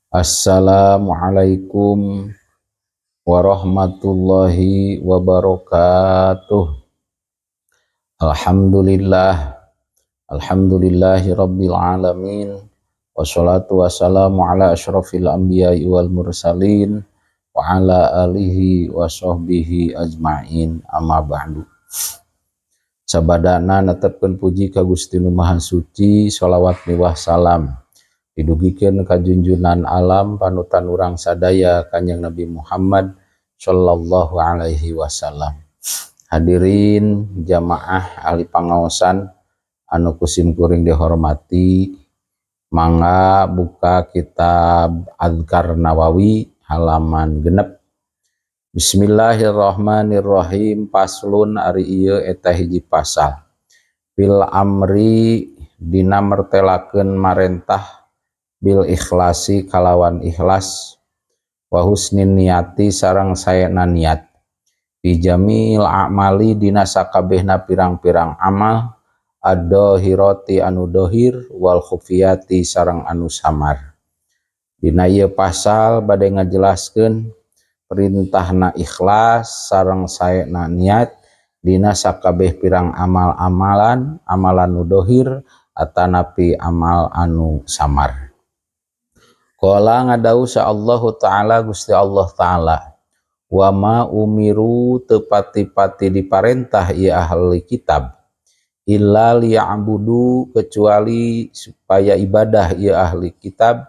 Assalamualaikum warahmatullahi wabarakatuh. Alhamdulillah, alhamdulillahi rabbil alamin. Wassalatu wassalamu ala asyrafil anbiya'i wal mursalin wa ala alihi wa sahbihi ajma'in, amma ba'du. Sabadana netepkeun puji ka Gusti Nu Maha Suci, sholawat miwah salam didugikeun ka junjunan alam, panutan urang sadaya, Kanjeng Nabi Muhammad sallallahu alaihi wasallam. Hadirin jamaah ahli pangaosan anu ku sim kuring dihormati, mangga buka kitab Adkar Nawawi halaman 6. Bismillahirrahmanirrahim. Faslun, ari ieu eta hiji pasal. Fil amri, dina mertelakeun marentah, bil ikhlasi, kalawan ikhlas, wa husnin niati, sareng saena niat, fi jamil a'mali, dina sakabehna pirang-pirang amal, ad-dhahirati, anu dohir, wal khufiyati, sareng anu samar. Dina ieu pasal bade ngajelaskeun perintahna ikhlas sareng saena niat dina sakabeh pirang amal-amalan, amalan nu dohir atanapi amal anu samar. Qala, ngadawuh sa Allahu Ta'ala, Gusti Allah Ta'ala, wa ma umiru, teu pati-pati diparentah ieu ahli kitab, illa liya'budu, kecuali supaya ibadah ieu ahli kitab,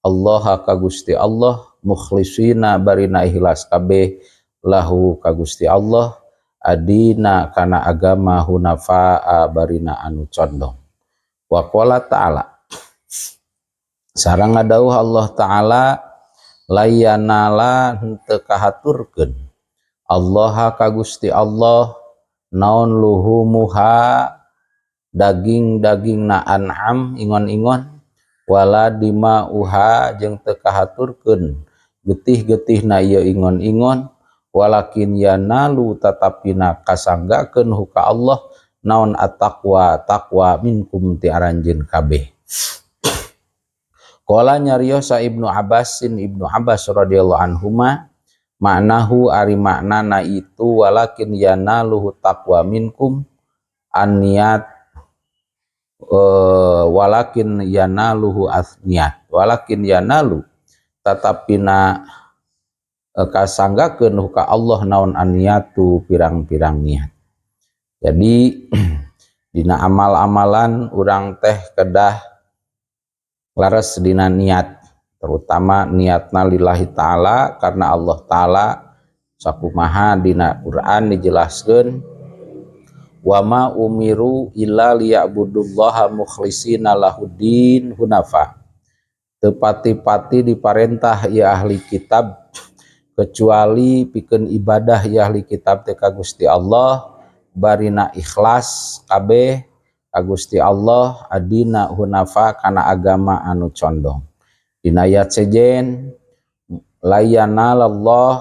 Allah, ka Gusti Allah, mukhlisina, barina ikhlas kabeh, lahu, ka Gusti Allah, adina, kana agama, hunafa, barina anu condong. Wa qala ta'ala, sareng ngadawuh Allah Ta'ala, layanala, henteu kahaturkeun, Allah, ka Gusti Allah, naon luhumuha, daging-daging na an'am, ingon-ingon, wala dima'uha, jeung teu kahaturkeun getih-getih na ieu ingon-ingon, walakin yanalu, tatapina kasanggakeun, hu, ka Allah, naon at-taqwa, taqwa, minkum, ti aranjeun kabeh. Qala, nyarios sa Ibnu Abbasin, Ibnu Abbas radhiyallahu anhuma, maknahu, ari maknana itu walakin yanaluhu taqwa minkum an niat, walakin yanaluhu niat, walakin yanalu, tatapina kasanggakeun, ka Allah, naon aniatu, pirang-pirang niat. Jadi dina amal-amalan urang teh kedah laras dina niat, terutama niatna lillahi ta'ala, karena Allah Ta'ala, sakumaha dina Quran dijelaskeun, wa ma umiru illa liya'budullaha mukhlisina lahuddin hunafa, teu pati-pati diparentah ya ahli kitab kecuali pikeun ibadah ya ahli kitab teh ka Gusti Allah, barina ikhlas kabeh ka Gusti Allah, adina hunafa, kana agama anu condong. Dina ayat sejen, layanalallah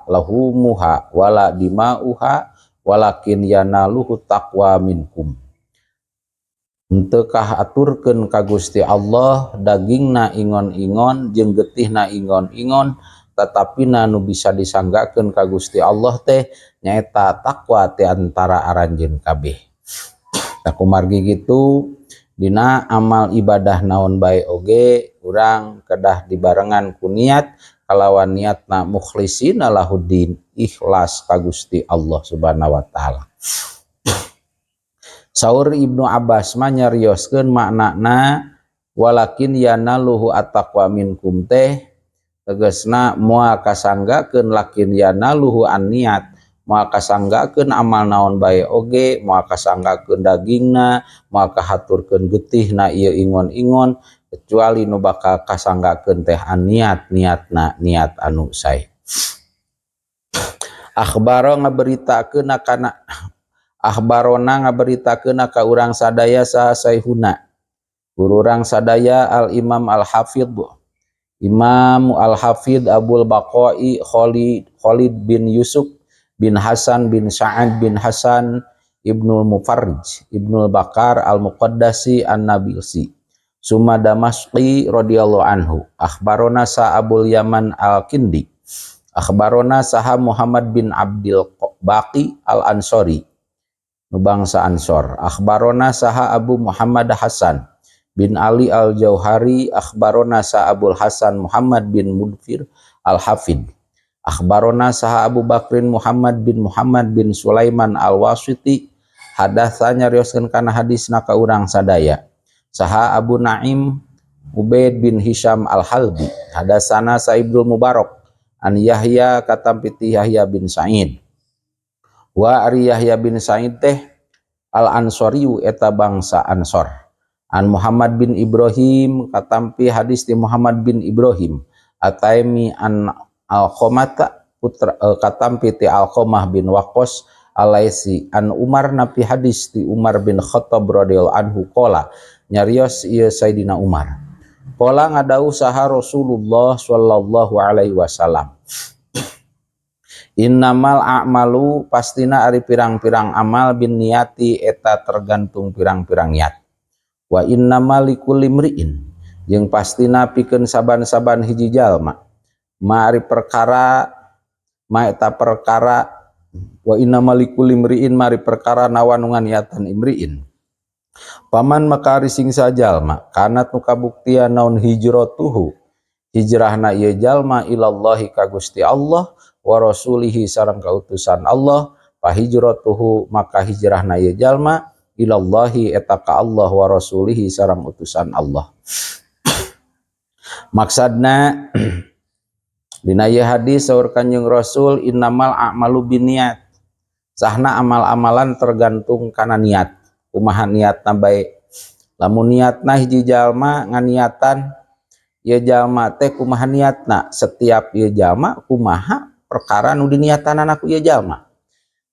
lahumuha wala dima'uha walakin yanaluhu taqwa minkum, henteu kahaturkeun ka Gusti Allah dagingna ingon-ingon jeung getihna ingon-ingon, tetapi nu bisa disanggakeun ka Gusti Allah teh nyaeta takwa ti antara aranjeun kabeh. Tah, kumargi gitu dina amal ibadah naon bae oge urang kedah dibarengan ku niat, kalawan niatna mukhlisina lahuddin, ikhlas ka Gusti Allah Subhanahu wa Taala. Saur Ibnu Abbas mah nyarioskeun maknana walakin yanaluhu at-taqwa minkum teh tegasna moal kasanggakeun, lakin yanaluhu an niat, moal kasanggakeun amal naon bae oge, moal kasanggakeun dagingna, moal kahaturkeun getihna ieu ingon-ingon, kecuali nu bakal kasanggakeun teh an niat, niatna niat anu sae. Akhbaro, ngaberitakeun kana, akhbarona, ngaberitakeun ka urang sadaya, saha saihuna, guru urang sadaya, Al Imam Al Hafidh, Imam Al Hafidh Abul Baqai Khalid, Khalid bin Yusuf bin Hasan bin Sa'ad bin Hasan Ibnul Mufarrij Ibnul Bakar Al Muqaddasi An Nabilsi. Summa Damasqi radhiyallahu anhu akhbarona sa Abul Yaman Al-Kindi akhbarona saha Muhammad bin Abdul Baqi Al-Ansori nu bangsa Ansor akhbarona saha Abu Muhammad Hasan bin Ali Al-Jauhari akhbarona sa Abul Hasan Muhammad bin Mudfir Al-Hafid akhbarona saha Abu Bakrin Muhammad bin Sulaiman Al-Wasiti hadatsa nyarioskeun kana hadisna ka urang sadaya saha Abu Naim Ubaid bin Hisham Al-Halbi hadasana sa Ibnu Mubarak an Yahya katampi ti Yahya bin Sa'id wa ari Yahya bin Sa'id teh Al-Ansoriyu eta bangsa Ansor an Muhammad bin Ibrahim katampi hadis di Muhammad bin Ibrahim Ataimi an Alqamata putra katampi ti Alqamah bin Waqqas Alaisi an Umar napi hadis ti Umar bin Khattab radhiyallahu anhu qala nyarios ieu Sayyidina Umar qala ngadawuh saha Rasulullah sallallahu alaihi wasallam innamal a'malu pastina ari pirang-pirang amal bin niati eta tergantung pirang-pirang niat wa innamal likulli imri'in jeung pastina pikeun saban-saban hiji jalma ma ari perkara ma eta perkara wa innamal likulli imri'in mari perkara nawa nu nganiatan imri'in paman maka ari sing sajalma kanat nu kabuktian naon hijratuhu hijrahna ieu jalma ilallahi ka Gusti Allah wa rasulihi sareng kautusan Allah fahijratuhu maka hijrahna ieu jalma ilallahi eta ka Allah wa rasulihi sareng utusan Allah. Maksudna dina ieu hadis saur Kanjeng Rasul innamal a'malu binniyat sahna amal-amalan tergantung kana niat kumaha niatna bae lamun niatna hiji jalma nganiatan ieu jalma teh kumaha niatna setiap ieu jalma kumaha perkara nu diniatanana ku ieu jalma.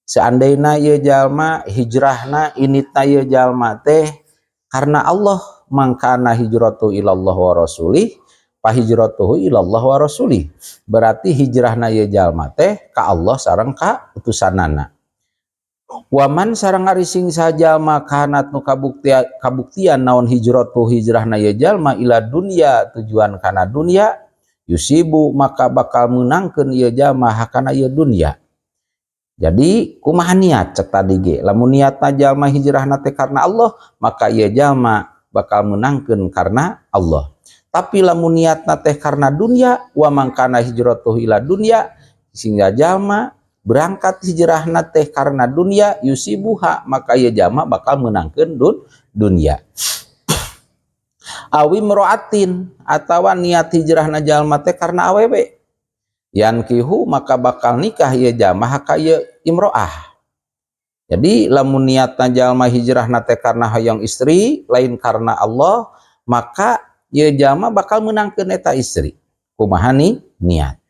Seandainya ieu jalma hijrahna initna ieu jalma teh karena Allah mangkana hijratu ilallah wa rasulih fahijratuhu ilallah wa rasulih berarti hijrahna ieu jalma teh ka Allah sareng ka utusanana. Waman sareng ari sing sajalma kanat nu kabuktian naon hijratu hijrahna ieu jalma ila dunya tujuan kana dunya yusibu maka bakal meunangkeun ieu jalma hakana ieu dunya. Jadi kumaha niat cek tadi ge lamun niatna jalma hijrahna teh karena Allah maka ieu jalma bakal meunangkeun karena Allah. Tapi lamun niatna teh karena dunya wa mangkana hijratuhu ila dunya sehingga jalma berangkat hijrahna teh karena dunya yusibuha maka ieu jalma bakal meunangkeun dunya. Awi mroatin atawa niat hijrahna jalma teh karena awewe yankihu maka bakal nikah ieu jalma ka ieu imroah. Jadi lamun niatna jalma hijrahna teh karena hayang istri lain karena Allah maka ieu jalma bakal meunangkeun eta istri. Kumaha ni niat.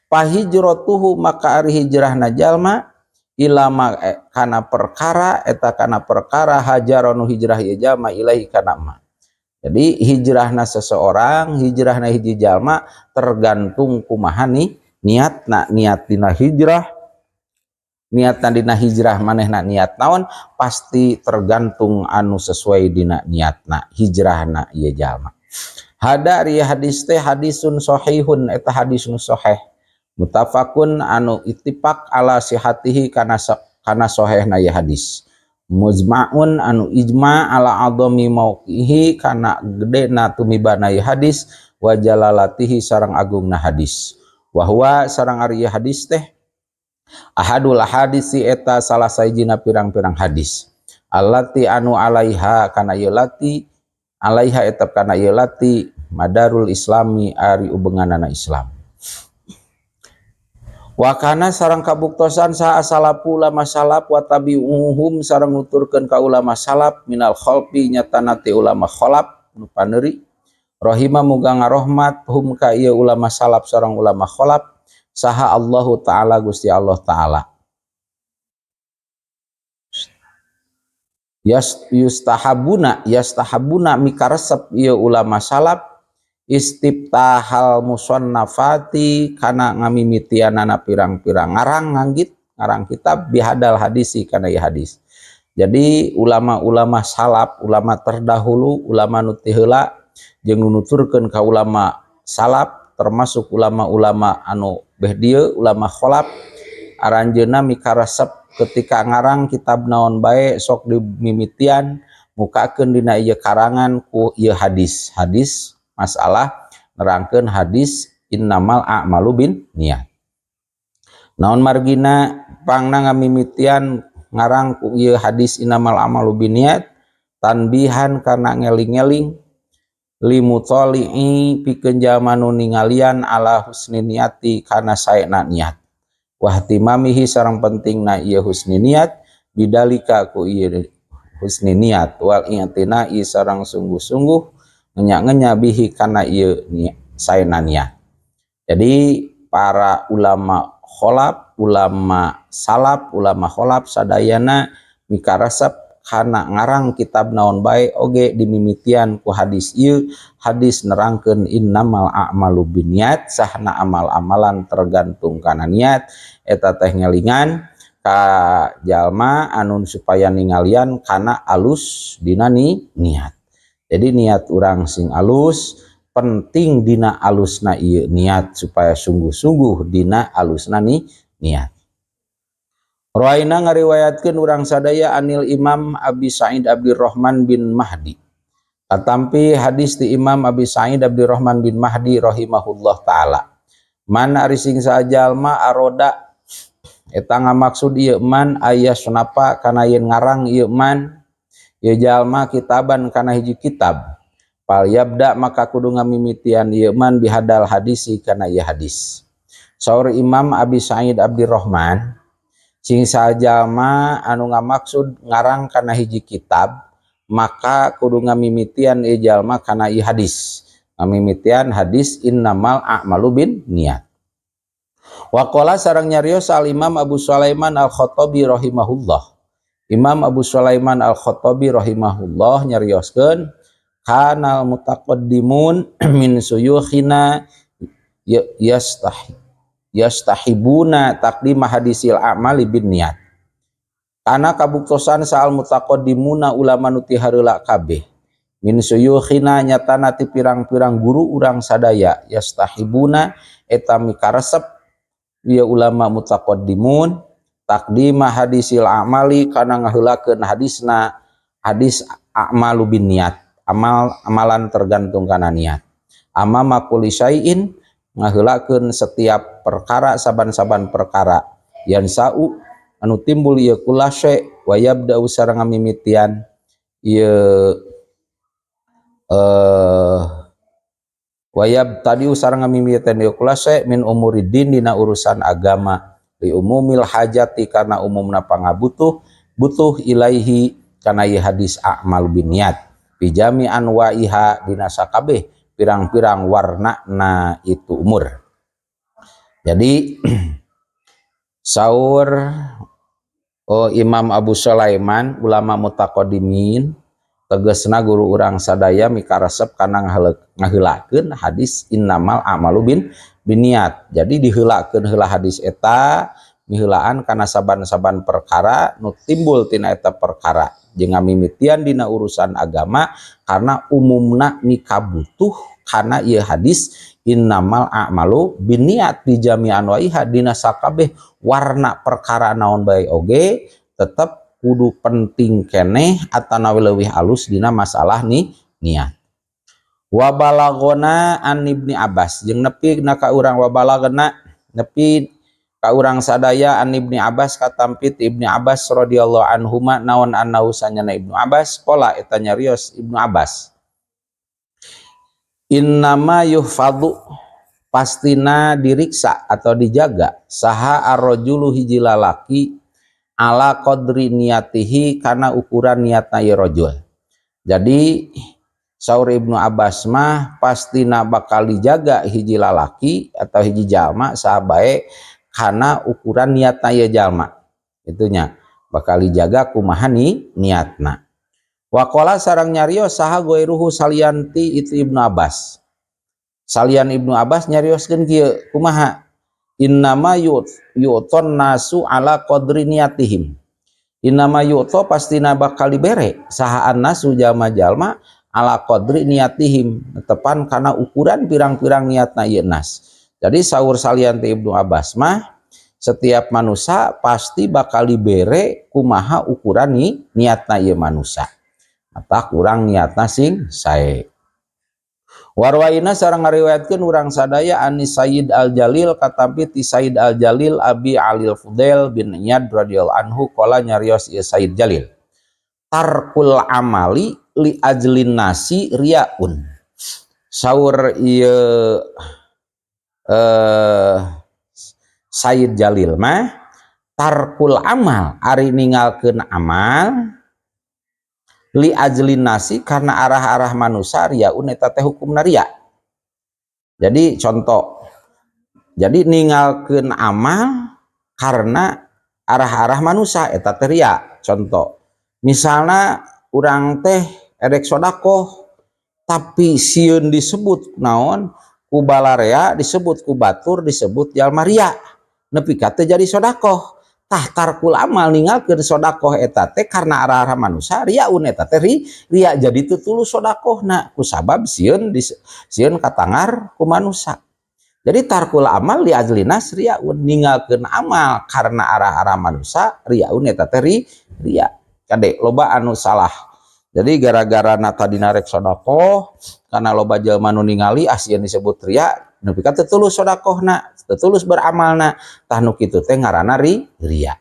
Fahijratuhu maka ari hijrahna jalma ilama kana perkara eta kana perkara hajaronu hijrah ieu jalma ilahi kana ma. Jadi hijrahna seseorang hijrahna hiji jalma tergantung kumaha ni niatna niat dina hijrah niatna dina hijrah manehna niat naon pasti tergantung anu sesuai dina niatna hijrahna ieu jalma. Hada ari hadis teh hadisun sahihun eta hadis nu sahih muttafaqun anu ittifaq ala sihatihi kana sahihna ieu hadis mujma'un anu ijma ala adami mauqihi kana gedena tumibana ieu hadis wa jalalatihi sareng agungna hadis wa huwa sareng ari hadis teh ahadul hadisi eta salah sahijina pirang-pirang hadis allati anu alaiha kana ieu lati alaiha eta kana ieu lati madarul islami ari ubenganana Islam. Wa kana sareng kabuktosan saha salafu ulama salaf wa tabi'uhum sareng nuturkeun ka ulama salaf minal khalfi nyatana ti ulama khalaf nu paneuri rahima muga ngarohmat hum ka ieu ulama salaf sareng ulama khalaf saha Allahu taala Gusti Allah taala. Yustahabuna mikaresep ieu ulama salaf istiftahal musannafati kana ngamimitianana pirang-pirang ngarang nganggit ngarang kitab bihadal hadisi kana ieu hadis. Jadi ulama-ulama salaf, ulama terdahulu, ulama nu ti heula Jeung nu nuturkeun ka ulama salaf, termasuk ulama-ulama anu beh dieu, ulama kholaf, aranjeunna mikaresep ketika ngarang kitab naon bae sok dimimitian mukakeun dina ieu karangan ku ieu hadis. Hadis masalah nerangkeun hadis innamal a'malu bin niat. Naon margina pangna ngamimitian ngarang ku ieu hadis innamal a'malu bin niat? Tanbihan kana ngeling-ngeling limutoli'i pikeun jalma nu ningalian ala husni niati kana saena niat, wahtimamihi sareng pentingna ieu husni niat, bidalika ku ieu husni niat, wal i'tinai sareng sungguh-sungguh ngenya-ngenya bihi kana ieu saena niat. Jadi para ulama kholaf, ulama salaf, ulama kholaf sadayana mikaresep kana ngarang kitab naon bae oge dimimitian ku hadis ieu, hadis nerangkeun innamal a'malu binniyat, sahna amal-amalan tergantung kana niat. Eta teh ngelingan ka jalma anu supaya ningalian kana alus dina ni niat. Jadi niat urang sing alus, penting dina alusna ieu niat supaya sungguh-sungguh dina alusna ni niat. Rawaina ngariwayatkeun urang sadaya anil Imam Abi Sa'id Abdurrahman bin Mahdi. Katampi hadis di Imam Abi Sa'id Abdurrahman bin Mahdi rahimahullah taala. Man ari sing sajalma aroda eta ngamaksud ieu man aya sunapa kana yen ngarang ieu man ieu jalma kitaban kana hiji kitab. Fal yabda maka kudu ngamimitian ieu man bihadal hadisi kana ieu hadis. Saur Imam Abi Sa'id Abdurrahman, sing sajalma anu ngamaksud ngarang kana hiji kitab maka kudu ngamimitian ieu jalma kana ieu hadis, ngamimitian hadis innamal a'malu bin niat. Waqala sareng nyarios al Imam Abu Sulaiman Al-Khattabi rahimahullah. Imam Abu Sulaiman Al-Khattabi rahimahullah nyarioskeun kanal mutaqaddimun min suyukhina yastahibuna taqdima hadisil a'mali bin niat. Kana kabuktosan saal mutaqaddimuna ulama nu ti hareula kabeh min suyukhina nyatana ti pirang-pirang guru urang sadaya, yastahibuna eta mikaresep ieu ulama mutaqaddimun taqdima hadisil a'mali kana ngaheulakeun hadisna hadis a'malu bin niat, amal amalan tergantung kana niat, amama kulli syai'in ngaheulakeun setiap perkara, saban-saban perkara, yansa'u anu timbul ieu kula syai', wa yabda'u sareng ngamimitian ieu wa yabtadi'u sareng ngamimitian ieu kula syai' min umuriddin dina urusan agama, li umumil hajati karena umumna pangabutuh butuh ilaihi kana ieu hadis a'mal binniyat fi jami anwa'iha dina sakabeh pirang-pirang warna na itu umur. Jadi saur oh, Imam Abu Sulaiman ulama mutaqaddimin tegesna guru urang sadaya mikaresep kana ngaheulakeun hadis innamal a'malu bin biniat. Jadi diheulakeun heula hadis eta miheulaan kana saban-saban perkara nu timbul tina eta perkara jeung ngamimitian dina urusan agama karena umumna mikabutuh kana ieu hadis innamal a'malu binniyat di jami anwaiha dina sakabeh warna perkara naon bae oge tetep kudu penting keneh atanawi leuwih alus dina masalah ni niat. Wa balagona an Ibni Abbas jeung nepi na ka urang, wa balagna nepi ka urang sadaya an Ibni Abbas katampit Ibni Abbas radhiyallahu anhuma naon annahu sanyana Ibnu Abbas qala eta nyarios Ibnu Abbas innama yuhfadhu pastina diriksa atau dijaga saha arrajulu hiji lalaki ala qadri niatihi kana ukuran niatna ieu rajul. Jadi saur Ibnu Abbas mah pastina bakal dijaga hiji lalaki atau hiji jalma saha bae kana ukuran niatna ieu jalma. Itunya bakal dijaga kumaha ni niatna. Waqala sareng nyarios saha goiruhu salianti itu Ibnu Abbas. Salian Ibnu Abbas nyarioskeun kieu kumaha? Innama yu'ton nasu ala qadri niatihim. Innama yu'to pastina bakal dibere saha annasu jalma-jalma Ala qadri niatihim, tepan karena ukuran pirang-pirang niatna ieu nas. Jadi saur salian ti Ibnu Abbas mah, setiap manusia pasti bakal dibere kumaha ukuran nih niatna ieu manusia. Mata kurang niatna sing sae. Warwaina sareng ngariwayatkeun urang sadaya ani Sayyid Al-Jalil, katampi ti Sayyid Al-Jalil Abi Alil Fudail bin Iyad radhiyallahu anhu, qala, nyarios ieu Sayyid Jalil, tarkul amali li ajlin nasi riaun. Saur ieu Sayyid Jalil mah, tarkul amal, ari ninggalkeun amal, li ajlin nasi, karena arah-arah manusia, riaun, eta teh hukumna ria. Jadi contoh, jadi ninggalkeun amal karena arah-arah manusia eta teh ria. Contoh, misalnya urang teh erek sodakoh tapi sieun disebut naon ku balarea, disebut ku batur, disebut jalma ria, nepi ka teu jadi sodakoh. Tah, tarkul amal, ninggalkeun sodakoh eta teh karena arah-arah manusia, riaun, eta teh ria. Jadi teu tulus sodakohna kusabab sieun sieun katangar ku manusia. Jadi tarkul amal li ajlinas riaun, ninggalkeun amal karena arah-arah manusia, riaun, eta teh ria. Kade, loba anu salah. Jadi gara-gara na tadi narek sodakoh karena loba jelema nu ningali, ah, sieun disebut ria, nepi ka teu tulus sodakohna, teu tulus beramalna. Tah, nu kitu teh ngaranna ria.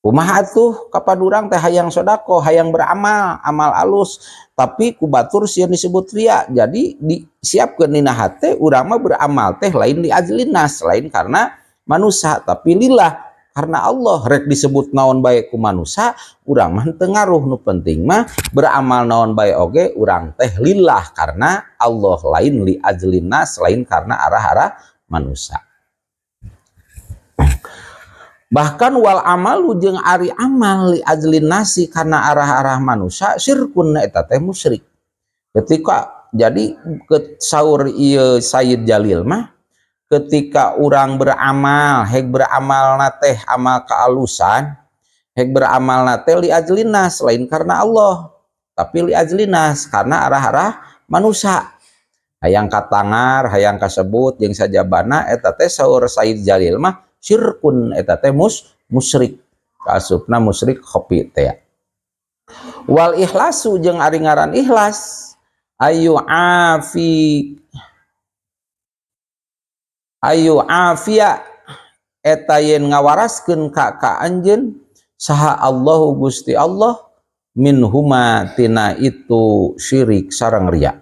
Kumaha atuh kapan urang teh hayang sodakoh, hayang beramal amal alus, tapi ku batur sieun disebut ria. Jadi disiapkeun dina hate urang mah beramal teh lain li ajlinas, lain karena manusia, tapi lillah, karena Allah. Rek disebut naon bae ku manusia, urang mah teu ngaruh. Nu penting mah beramal naon bae oge urang teh lillah, karena Allah, lain li ajlinas, lain karena arah-arah manusia. Bahkan wal amalu, jeung ari amal, li ajlin nasi, karena arah-arah manusia, syirkun, eta teh musyrik. Ketika jadi ke saur ieu Sayyid Jalil mah, ketika orang beramal, hek beramal teh amal kealusan, hek beramal teh li ajlinas, lain karena Allah tapi li ajlinas, karena arah-arah manusia, hayang katangar, hayang kasebut jeung sajabana, eta teh saur Sayyid Jalil mah syirkun, eta teh musyrik, kaasupna musyrik khofi teh. Wal ikhlasu, jeung ari ngaran ikhlas, ayu afi, ayu afia, eta yen ngawaraskeun ka anjeun saha Allahu Gusti Allah minhuma, tina itu syirik sareng ria.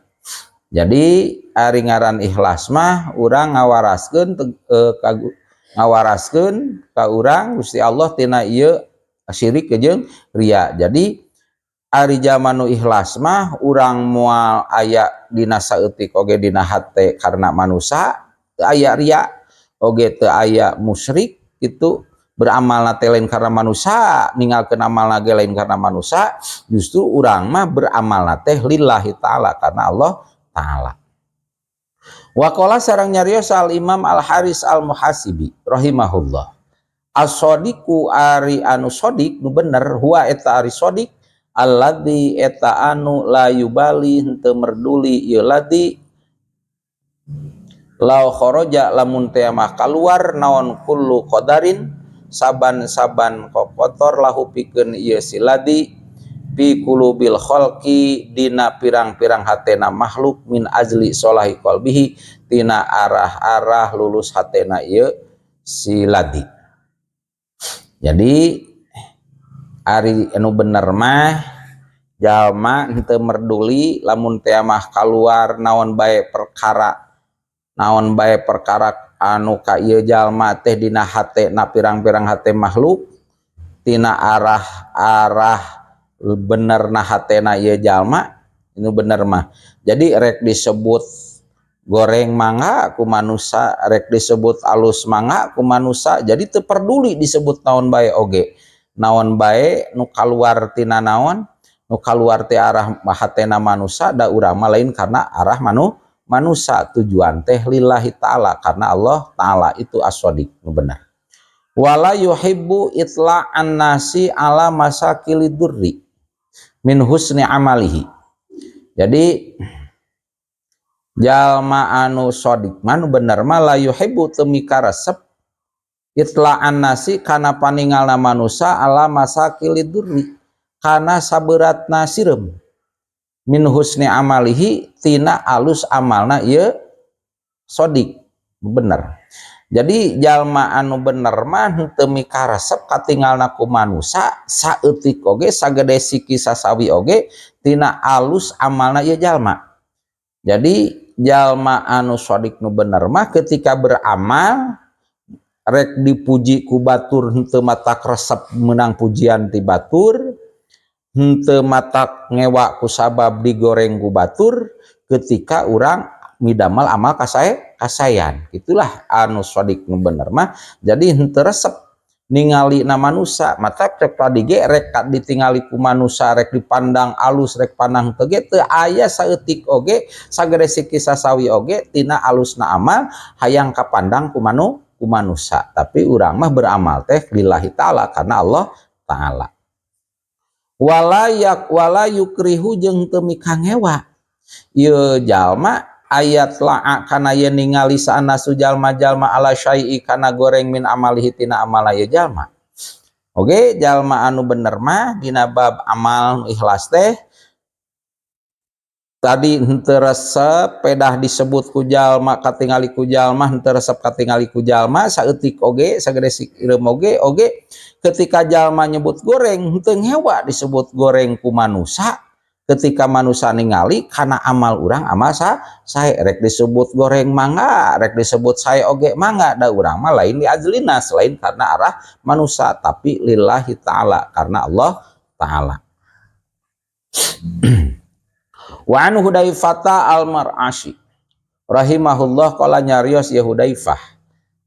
Jadi ari ngaran ikhlas mah urang ngawaraskeun ngawaraskeun ka urang Gusti Allah tina ieu syirik jeung ria. Jadi ari jalma nu ikhlas mah urang moal aya dina saeutik oge dina hate karena manusia, teu aya ria oge, teu aya musyrik. Itu beramal teh lain karena manusia, ninggalkeun amal ge lain karena manusia, justru urang mah beramal teh lillahi ta'ala, karena Allah ta'ala. Waqala, sareng nyarios al Imam Al Haris Al Muhasibi rahimahullah, as-sadiqu, ari anu sodik, nu bener, huwa, eta ari sodik, alladzi, eta anu, la yubali, henteu merduli ieu ladzi, lau kharaja, lamun teh mah kaluar naon kullu qadarin, saban-saban kokotor, lahu, pikeun ieu si ladzi, fi qulubil khalqi, dina pirang-pirang hatena makhluk, min ajli solahi qalbihi, tina arah-arah lulus hatena ieu si ladzi. Jadi ari anu bener mah jalma henteu merduli lamun teh mah kaluar naon bae perkara, naon bae perkara anu ka ieu jalma teh dina hate na pirang-pirang hate makhluk, tina arah-arah bener na hatena ieu jalma. Ini bener mah, jadi rek disebut goreng mangga ku manusia, rek disebut alus mangga ku manusia, jadi teu peduli disebut naon bae oge, naon bae nu kaluar tina naon nu kaluar ti arah hatena manusia, da urang mah lain karena arah manusia, tujuan teh lillahi ta'ala, karena Allah ta'ala. Itu as-shodiq, nu bener. Wala yuhibbu itla'an nasi ala masakili durri min husni amalihi. Jadi jalma anu shodiq mah, nu bener mah, la yuhibbu teu mikaresep itla'an nasi kana paningalna manusa ala masaqilid durri kana saberatna sireum min husni amalihi tina alus amalna ieu shodiq bener. Jadi jalma anu bener mah henteu mikaresep katingalna ku manusa saeutik oge, sagede siki sasawi oge, tina alus amalna ieu jalma. Jadi jalma anu shodiq nu bener mah ketika beramal rek dipuji ku batur henteu matak resep menang pujian ti batur, henteu matak ngewa ku sabab digoreng ku batur ketika urang midamel amal kasae kasayan. Itulah anu shodiq nu bener mah. Jadi henteu resep ningali na manusa. Mata rek tadi ge rek ditingali ku manusa, rek dipandang alus rek pandang teu ge, teu aya saeutik oge, sagede siki sasawi oge tina alusna amal hayang kapandang ku manusa. Tapi urang mah beramal teh lillahi ta'ala, karena Allah ta'ala. Wala yak wala yukrihu jeung teu mikangewa ieu jalma ayathli'a kana yen ningali saanasu jalma-jalma ala syai'i kana goreng min amalihi tina amala ieu jalma. Oke, jalma anu bener mah dina bab amal ikhlas teh tadi henteu resep pedah disebut ku jalma, katingali ku jalma, henteu resep katingali ku jalma saeutik oge, sagede sireum oge. Oge ketika jalma nyebut goreng, henteu ngewa disebut goreng ku manusa ketika manusia ningali karena amal urang amal sa sae. Rek disebut goreng mangga, rek disebut sae oge mangga, da urang mah lain li ajlina, selain karena arah manusia, tapi lillahi ta'ala, karena Allah ta'ala. Wa an Hudaifata al-Mar'ashi rahimahullah qala, nyarios ya Hudaifah,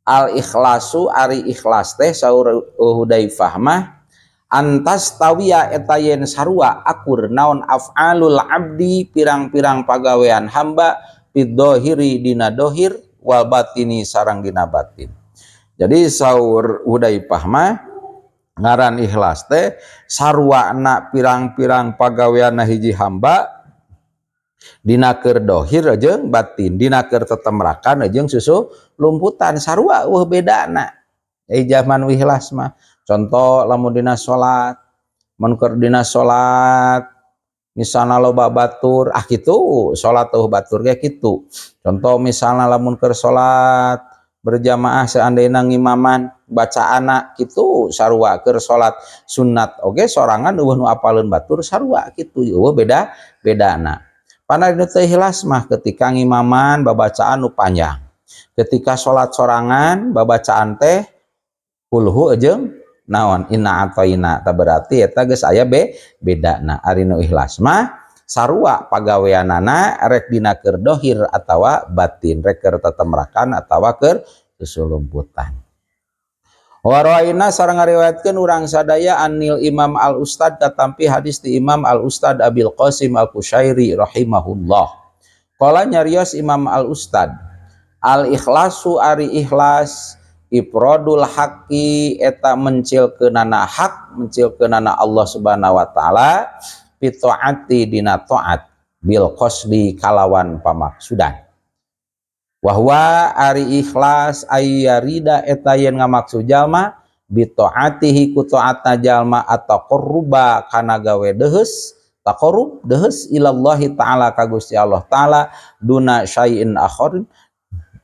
al ikhlasu ari ikhlas teh, saur Hudaifah mah, an tastawiya eta yen sarua akur naon af'alul abdi pirang-pirang pagawean hamba fidzohiri dina dohir wal batini sareng dina batin. Jadi saur Hudaifah mah ngaran ikhlas teh saruana pirang-pirang pagawean hiji hamba dina keur dohir jeung batin, dina keur tetemrakan jeung susu lumputan, sarua euweuh bedana. Zaman ikhlas mah contoh lamun dina salat, mun keur dina salat misalnya loba batur, ah kitu salat tuh batur ge kitu. Contoh misalnya lamun keur salat berjamaah seandainya ngimaman bacaana kitu sarua, keur salat sunat oge sorangan euweuh nu apaleun batur sarua kitu, euweuh beda bedana. Pana dina teu ikhlas mah ketika ngimaman babacaan nu panjang, ketika salat sorangan babacaan teh kulhu jeung naon inna atoina, ta berarti eta geus aya bedana. Ari nu ikhlas mah sarua pagaweanana rek dina keur dohir atawa batin, rek keur tetemrakan atawa keur susulumputan. Wa rawaina sareng ngariwayatkeun urang sadaya anil Imam Al Ustad katampi hadis di Imam Al Ustad Abil Qasim Al Qusyairi rahimahullah. Qala, nyarios Imam Al Ustad, al ikhlasu ari ikhlas ifrodul haqqi eta mencilkeunana hak, mencilkeunana Allah Subhanahu wa taala, bitaati dina taat, bil qasdi kalawan pamaksudan. Wahwa ari ikhlas ayyarida eta yen ngamaksud jalma bitaatihi ku taatna jalma at-taqarruba kana gawe deheus, taqarrub deheus, ilallahi ta'ala ka Gusti Allah ta'ala, duna syai'in akhar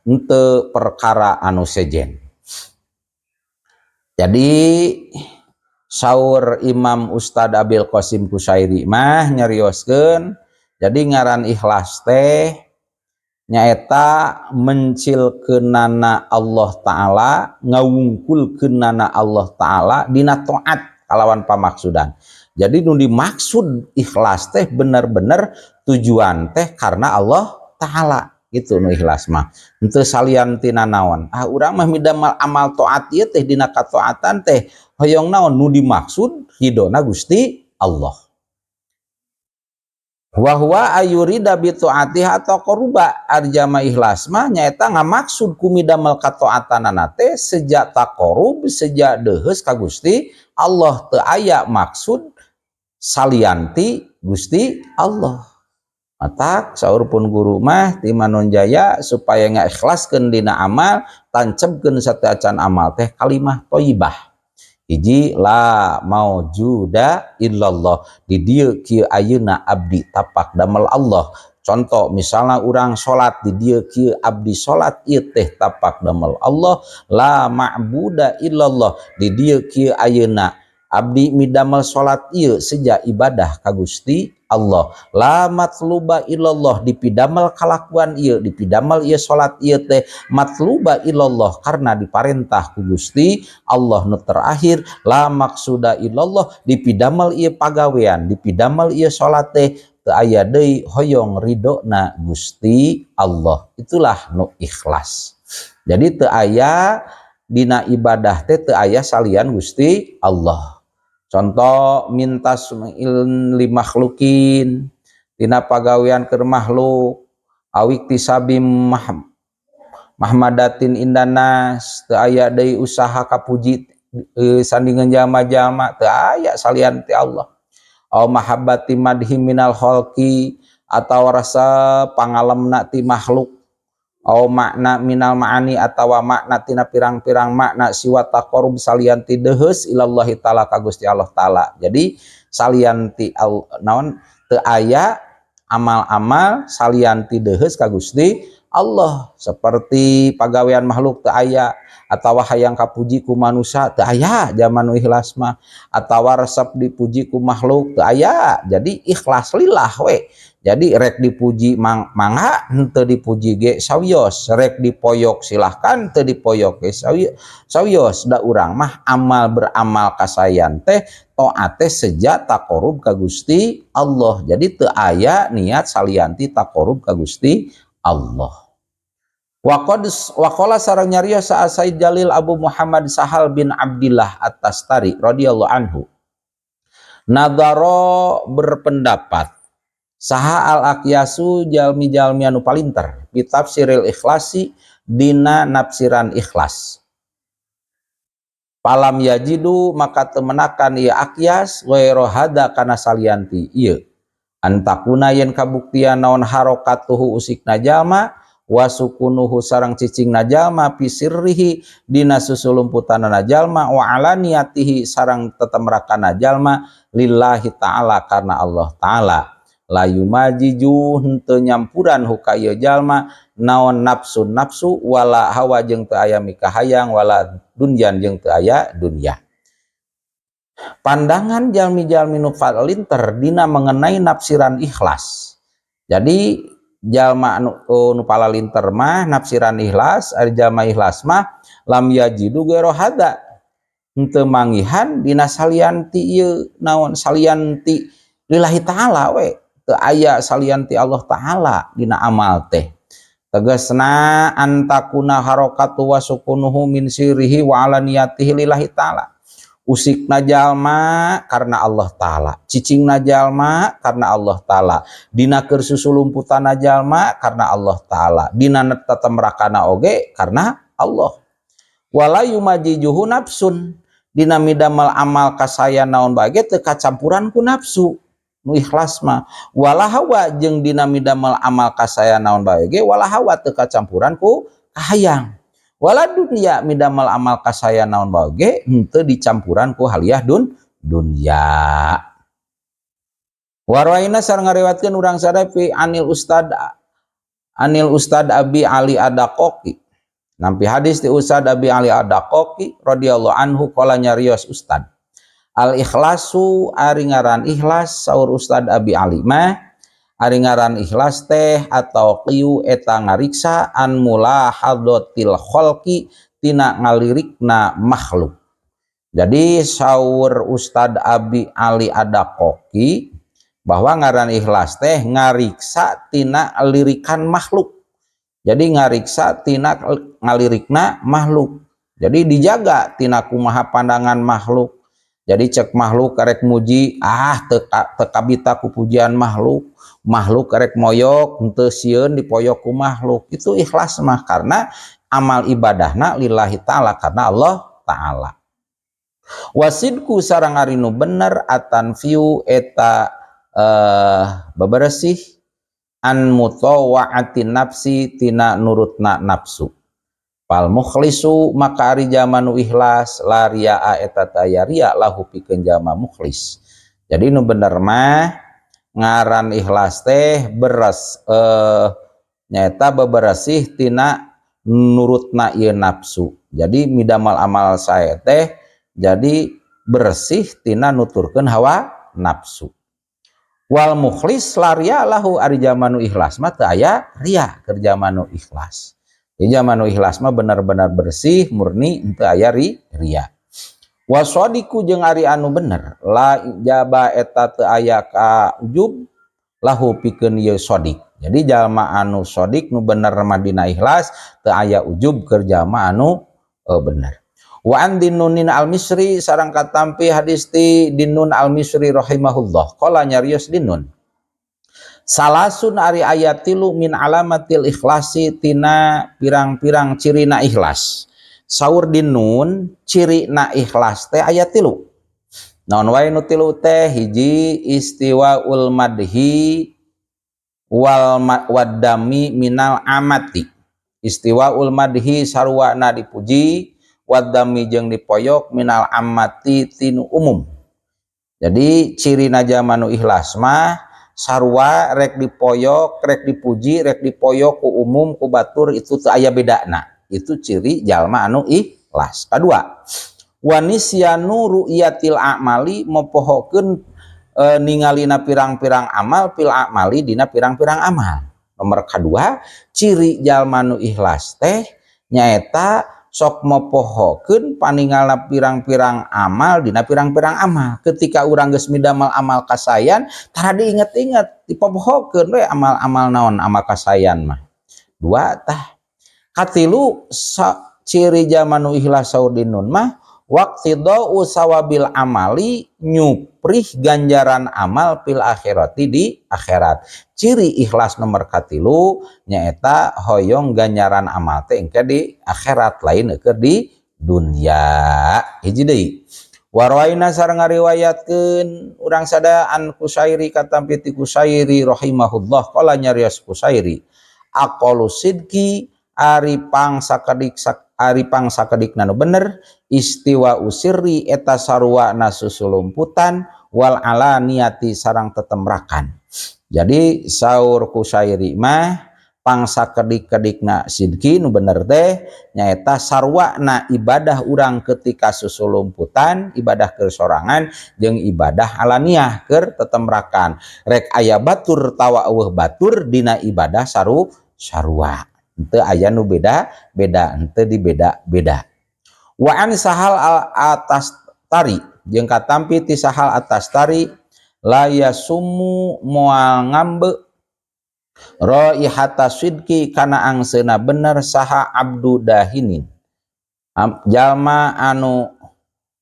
henteu perkara anu sejen. Jadi saur Imam Ustad Abil Qasim Qusyairi mah nyarioskeun, jadi ngaran ikhlas teh nyaeta mencilkeunana Allah Ta'ala, ngawungkulkeunana Allah Ta'ala dina taat kalawan pamaksudan. Jadi nu dimaksud ikhlas teh bener-bener tujuan teh karena Allah Ta'ala gitu nu ikhlas mah. Henteu salian tina naon. Ah, urang mah midamel amal taat ieu teh dina kataatan teh hoyong naon, nu dimaksud ridona Gusti Allah. Wa huwa ayyurida bi taatihi at-taqarruba, arjama ikhlas mah nyaeta ngamaksud ku midamel kataatanana teh seja taqarrub, seja deheus ka Gusti Allah, teu aya maksud salianti Gusti Allah. Matak saur pun guru mah ti Manonjaya, supaya ngaikhlaskeun dina amal, tancebkeun sateuacan amal teh kalimah thayyibah. Hiji, la maujuda illallah, di dieu kieu ayeuna abdi tapak damel Allah. Contoh misalnya urang salat, di dieu kieu abdi salat ieu teh tapak damel Allah. La ma'buda illallah, di dieu kieu ayeuna abdi midamel salat ieu seja ibadah ka Gusti Allah. La matluba illallah, dipidamel kalakuan ieu, dipidamel ieu salat ieu teh matluba illallah, karena diparentah ku Gusti Allah. Nu terakhir, la maksuda illallah, dipidamel ieu pagawean, dipidamel ieu salat teh teu aya deui hoyong ridona Gusti Allah. Itulah nu ikhlas. Jadi teu aya dina ibadah teh, teu aya salian Gusti Allah. Contoh, minta li makhlukin, tina pagawean keur makhluk, aw iktisabi mahmadatin indanas, teu aya deui usaha kapuji sandingan jalma-jalma, teu aya salian ti Allah. Aw mahabbati madhi minal khalqi, atau rasa pangalemna ti makhluk, aw makna minal ma'ani, atawa makna tina pirang-pirang makna, siwa taqarrub, salian ti deheus, ilallahi ta'ala, ka Gusti Allah ta'ala. Jadi salian ti naon, teu aya amal-amal salian ti deheus ka Gusti Allah, seperti pagawean makhluk teu aya, atawa hayang kapuji ku manusia teu aya zaman nu ikhlas mah, atawa resep dipuji ku makhluk teu aya. Jadi ikhlas lillah we. Jadi rek dipuji mangga, henteu dipuji ge sawios, rek dipoyok silahkan, teu dipoyok ge sawios, da urang mah amal beramal kasayan teh taat teh seja taqarrub ka Gusti Allah. Jadi teu aya niat salian ti taqarrub ka Gusti Allah. Waqad waqala, sareng nyarios saha Sayyid Jalil Abu Muhammad Sahal bin Abdillah At-Tastari radhiyallahu anhu. Nadharo, berpendapat saha al akyasu, jalmi-jalmi anu palinter, bitafsiril ikhlasi, dina nafsiran ikhlas. Falam yajidu, maka teu menakan ieu akyas, ghairu hada, kana salian ti ieu, antakuna, yen kabuktian naon harokatuhu, usikna jalma, wasukunuhu, sareng cicingna jalma, fi sirrihi, dina susulumputanana jalma, wa alaniyatihi, sareng tetemrakana jalma, lillahi ta'ala, karena Allah ta'ala, la yumajiju, henteu nyampuran hu ka ieu jalma naon nafsu nafsu, wala hawa, jeung teu aya mikahayang, wala dunyan, jeung teu aya dunya. Pandangan jalmi-jalmi nu palinter dina mengenai nafsiran ikhlas. Jadi jalma nu palalinter mah nafsiran ikhlas, ari jalma ikhlas mah lam yajidu ghairu hada, henteu manggihan dina salian ti ieu naon, salian ti lillahi ta'ala we. Teu aya salian ti Allah ta'ala dina amal teh. Tegasna antakuna harakatu wa sukunuhu min sirrihi wa alaniyatihi lillahi ta'ala. Usikna jalma karena Allah ta'ala, cicingna jalma karena Allah ta'ala, dina keur susulumputana jalma karena Allah ta'ala, dina tetemrakana oge karena Allah. Wala yumajijuhu nafsun, dina midamal amal kasaya naon bae teu kacampuran ku nafsu nu ikhlas mah, wala hawa, jeung dina midamel amal kasaya naon bae ge wala hawa, teu kacampuran ku kahayang, wala dunia, midamel amal kasaya naon bae ge henteu dicampuran ku haliah dunya. Warwaina, sareng ngariwatkeun urang sadaya, fi anil ustad Abi Ali Adaqoki, nampi hadis ti Ustad Abi Ali Adaqoki radhiyallahu anhu, qala, nyarios Ustad, al ikhlasu, ari ngaran ikhlas, saur Ustad Abi Ali mah, ari ngaran ikhlas teh atau qiu, eta ngariksa, an mulahadzatil khalqi, tina ngalirikna makhluk. Jadi saur Ustad Abi Ali Adaqoki bahwa ngaran ikhlas teh ngariksa tina lirikan makhluk. Jadi ngariksa tina ngalirikna makhluk. Jadi dijaga tina kumaha pandangan makhluk. Jadi cek makhluk karek muji, ah, teu kabita ku pujian makhluk. Makhluk karek moyok, henteu sieun dipoyok ku makhluk. Itu ikhlas mah karena amal ibadahna lillahi ta'ala, karena Allah ta'ala. Wasidku, sareng ari nu bener, atanfiu, eta beberesih. An mutawa'ati nafsi tina nurutna nafsu. Fal mukhlisu maka ari jalma nu ikhlas, la riaa eta teu aya ria lahu pikeun jalma mukhlis. Jadi nu bener mah ngaran ikhlas teh beres nyaeta beberesih tina nurutna ieu nafsu. Jadi midamal amal sae teh jadi bersih tina nuturkeun hawa nafsu. Wal mukhlis la riya lahu, ari jalma nu ikhlas mah teu aya ria keur jalma nu ikhlas. Jadi jalma nu ikhlas mah benar-benar bersih murni, henteu aya ria. Wasadiku jeung ari anu bener, la ujaba eta teu aya ka ujub lahu pikeun ieu sodik. Jadi jalma anu sodik, nu bener mah dina ikhlas teu aya ujub keur jalma anu bener. Wa an Dinnunin al-Misri, sareng katampi hadis ti Dinnun al-Misri rahimahullah. Qala, nyarios Dinnun. Salasun, ari aya tilu, min alamatil ikhlasi, tina pirang-pirang cirina ikhlas. Saur Dinnun, ciri na ikhlas teh aya tilu. Naon wae nu tilu teh? Hiji, istiwaul madhi wal waddami minal amati. Istiwaul madhi, sarwana dipuji, waddami jeung dipoyok, minal amati tinu umum. Jadi ciri jalma nu ikhlas mah sarua rek dipoyok, rek dipuji, rek dipoyok ku umum, ku batur, itu teu aya bedana. Itu ciri jalma anu ikhlas. Kedua, wanisyanu ru'yatil a'mali, mopohokeun ningalina pirang-pirang amal, fil a'mali, dina pirang-pirang amal. Nomor kedua, ciri jalma nu ikhlas teh nyaeta sok mopohokeun paningalna pirang-pirang amal dina pirang-pirang amal. Ketika urang geus midamal amal kasayan, tara diinget-inget, dipopohokeun we amal-amal naon, amal kasayan mah. Dua tah. Katilu, ciri jalma nu ikhlas saur Dinun mah waqtidau sawabil amali, nyuprih ganjaran amal, fil akhirati, di akhirat. Ciri ikhlas nomor katilu nyaeta hoyong ganjaran amal teh engke di akhirat, lain keur di dunya. Hiji deui, warwaina, sareng ngariwayatkeun urang sada, an Kusairi, katampi ti Kusairi rahimahullah, qala, nyarios Kusairi, aqallu sidqi, ari pang sakedik ari pang sakedikna nu bener, istiwa usirri, eta sarua susulumputan, wal alaniyati, sareng tetemrakan. Jadi saur Kusairi mah pang sakedik-kedikna sidki nu bener teh nyaeta sarwana ibadah urang ketika susulumputan, ibadah keur sorangan, jeung ibadah alaniah keur tetemrakan, rek aya batur tawa euweuh batur, dina ibadah sarua, henteu aya nu beda beda, henteu dibeda beda. Wa an Sahal al atas tari, jeung katampi ti Sahal atas tari, la yasumu, moal ngambe, raihata sidqi, kana angseuna bener, saha abdu dahinin, jalma anu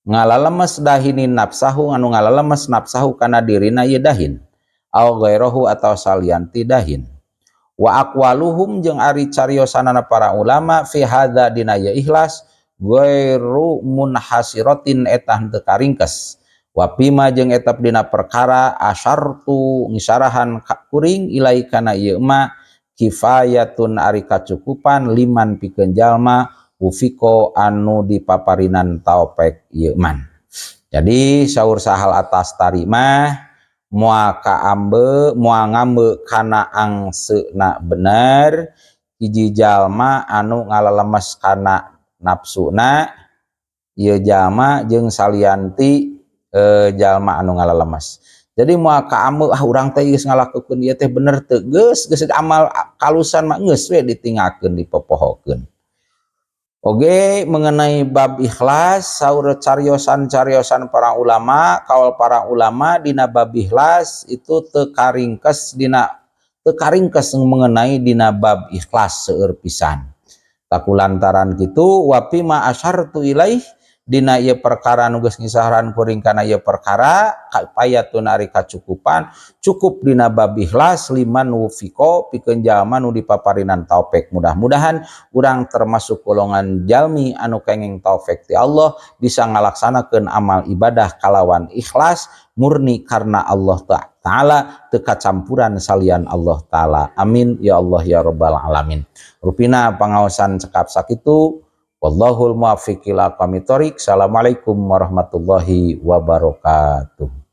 ngalalemes, dahinin nafsahu, anu ngalalemes, nafsahu, kana dirina ieu dahin, au ghairahu, atau salian ti dahin. Wa aqwaluhum, jeung ari cariosanana para ulama, fi hadza, dina ieu ikhlas, ghairu munhasiratin, eta henteu karingkes. Wa fima, jeung eta dina perkara, asyartu, ngisarahan kuring, ilai, kana ieu ma, kifayatun, ari kacukupan, liman, pikeun jalma, wufiko, anu dipaparinan taufik ieu man. Jadi saur Sahal atas tarima, moal kaambe, moal ngambe kana angseuna bener hiji jalma anu ngalalemes kana nafsuna ieu jalma jeung salianti jalma anu ngalalemes. Jadi moal kaambe, ah, urang teh geus ngalakukeun ieu teh bener teu? Geus geus amal kalusan mah geus we ditinggalkeun, dipopohokeun. Oge mengenai bab ikhlas, saur cariosan-cariosan para ulama, kaul para ulama dina bab ikhlas itu teu karingkes, dina teu karingkes mengenai dina bab ikhlas seueur pisan. Taku lantaran kitu, wa fima asyartu ilaih, Dina ieu perkara nu geus ngisaharan kuring kana ieu perkara, kifayatun ari kacukupan, cukup dina bab ikhlas, liman wufiqo pikeun jalma nu dipaparinan taufik. Mudah-mudahan urang termasuk golongan jalmi anu kenging taufik ti Allah, bisa ngalaksanakeun amal ibadah kalawan ikhlas, murni karena Allah Ta'ala, teu kacampuran salian Allah Ta'ala. Amin ya Allah ya Rabbal alamin. Rupina pangaosan cekap sakitu. Wallahul muwaffiq ila aqwamit thoriq. Assalamualaikum warahmatullahi wabarakatuh.